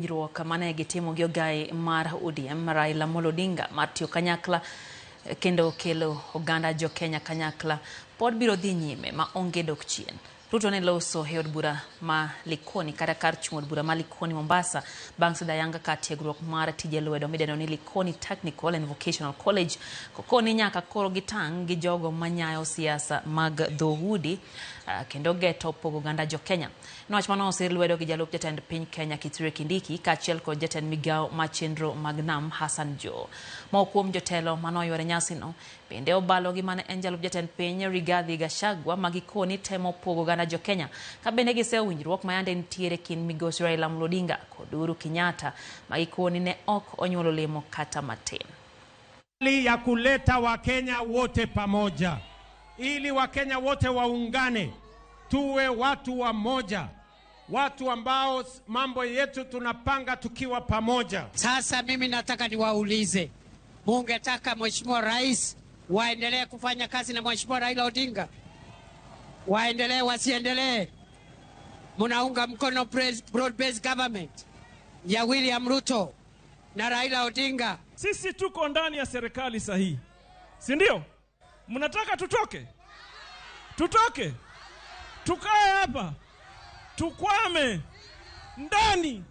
Winjruok mane gitimo gi ogai mar ODM Raila Amolo Odinga mar tiyo kanyakla kendo kelo oganda jo Kenya kanyakla pod biro dhi nyime ma onge dok chien. Ruto ne loso e od bura ma Likoni kata kar chung' od bura ma Likoni Mombasa bang' sidho ayanga kar tiegruok mar tije lwedo midendo ni Likoni Technical and Vocational College kokoni nyaka koro gitang' gi jogo manyayo siasa mag dhoudi kendo geto pogo oganda jo Kenya. En wach mane osir lwedo gi jalup jatend piny Kenya Kithure Kindiki kaachiel kod jatend migawo mar chenro mag nam Hassan Joho. Moko kuom jotelo mane oyuoro e nyasino bende obalo gi mane en jalup jatend piny Rigathi Gachagua ma gikoni temo pogo oganda jo Kenya ka bende giseyo winjruok ma yande nitiere kind migosi Raila Amolo Odinga kod Uhuru Kenyatta ma gikoni ne ok onyuolo olemo kata matin. Ya kuleta Wakenya wote pamoja ili Wakenya wote waungane, tuwe watu wa moja, watu ambao mambo yetu tunapanga tukiwa pamoja. Sasa mimi nataka niwaulize, mungetaka Mheshimiwa Rais waendelee kufanya kazi na Mheshimiwa Raila Odinga? Waendelee wasiendelee? Munaunga mkono broad-based government ya William Ruto na Raila Odinga? Sisi tuko ndani ya serikali sahihi, si ndio? Mnataka tutoke? Tutoke? Tukae hapa? Tukwame ndani?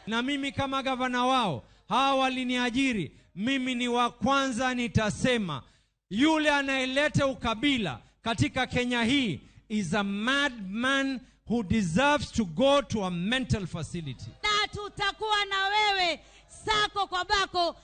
Na mimi kama gavana wao, hawa waliniajiri, mimi ni wa kwanza nitasema yule anayeleta ukabila katika Kenya hii is a madman who deserves to go to a mental facility. Na tutakuwa na wewe sako kwa bako.